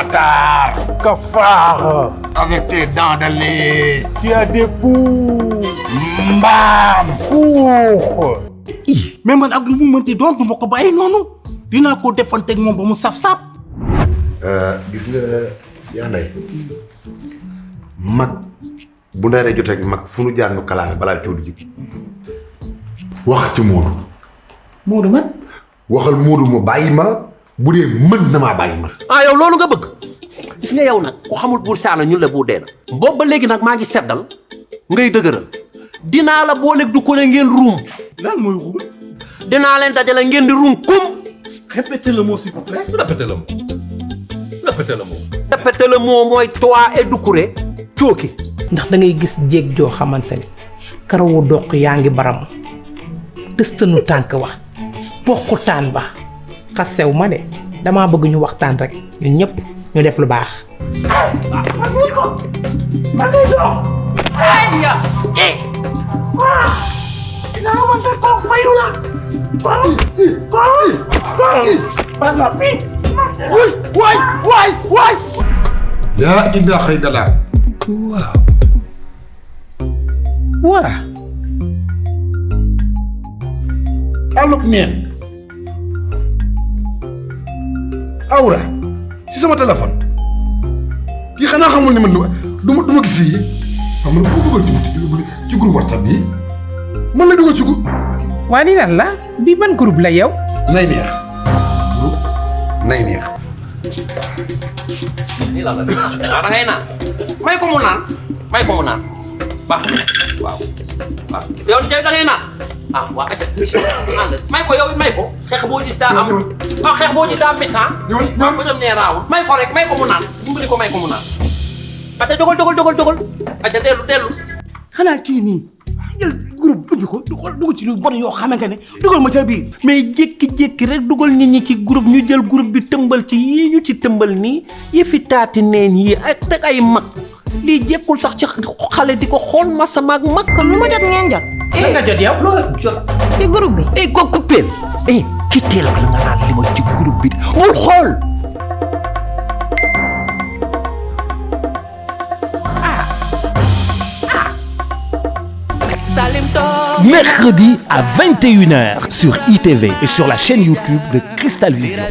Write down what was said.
bâtard. Cafard. Avec tes dents de lait. Tu as des poux. Mbaam. Cour. Mais man ak lu mu mënti doon du ma ko bàyyi noonu dinaa ko defanteeg moom ba mu saf-saf. gis nga yaa nday mag bu ndaree joteeg mag fu nu jaar ñu kalaame balaa coodu ji wax ci Moodu. Moodu man. waxal Moodu ma bàyyi ma bu dee mën na maa bàyyi ma. ah yow loolu nga bëgg gis nga yow nag ku xamul buur saana ñun la buur dee na boobu ba léegi nag maa ngi seddal ngay dëgëral dinaa la booleeg du ko ne ngeen ruum lan mooy ruum. dinaa leen dajale ngeen di ruum kum. Répétez le mot s'il vous plaît. Répétez le mot. Répétez le mot. répétez le mot mooy toi et Doucouré cooki. ndax da ngay gis jéeg joo xamante ni karawu doq yaa ngi baram tëstanu tànk wax poqutaan ba xasew ma de damaa bëgg ñu waxtaan rek ñun ñëpp ñu def lu baax. waay yaa ilaaha illallaah. waa. allo neen. Awra ci sama téléphone kii xanaa xamul ne man du ma gis yi waaw man ko dugal ci groupe WhatsApp bi man la dugal ci groupe. waa lii lan la bii ban groupe la yow. nay neex groupe nay neex. nii la da ngay naan may ko mu naan baax waaw yow da ngay naan waa acca naan la may ko yow may ko xeex boo gis daa am xeex boo gis daa am méttan ba dem nee raawul may ko rek may ko mu naan dimbali ko may ko mu naan acca dogal acca dellu xanaa kii nii jël groupe ubbi ko dugal ci lu bon yoo xamante ne dugal ma ca biir. mais jékki-jékki rek dugal nit ñi ci groupe ñu jël groupe bi tëmbal ci yii ñu ci tëmbal nii yëfi taati neen yi ak teg ay mag lii jekkul sax ci xale di ko xool masa maag mag. kon lu ma jot ngeen jot. lan nga jot yow loo jot. ci groupe bi. ko coupé kittee la nga naan li ma ci groupe bi bul xool. Mercredi à 21h sur ITV et sur la chaîne YouTube de Crystal Vision.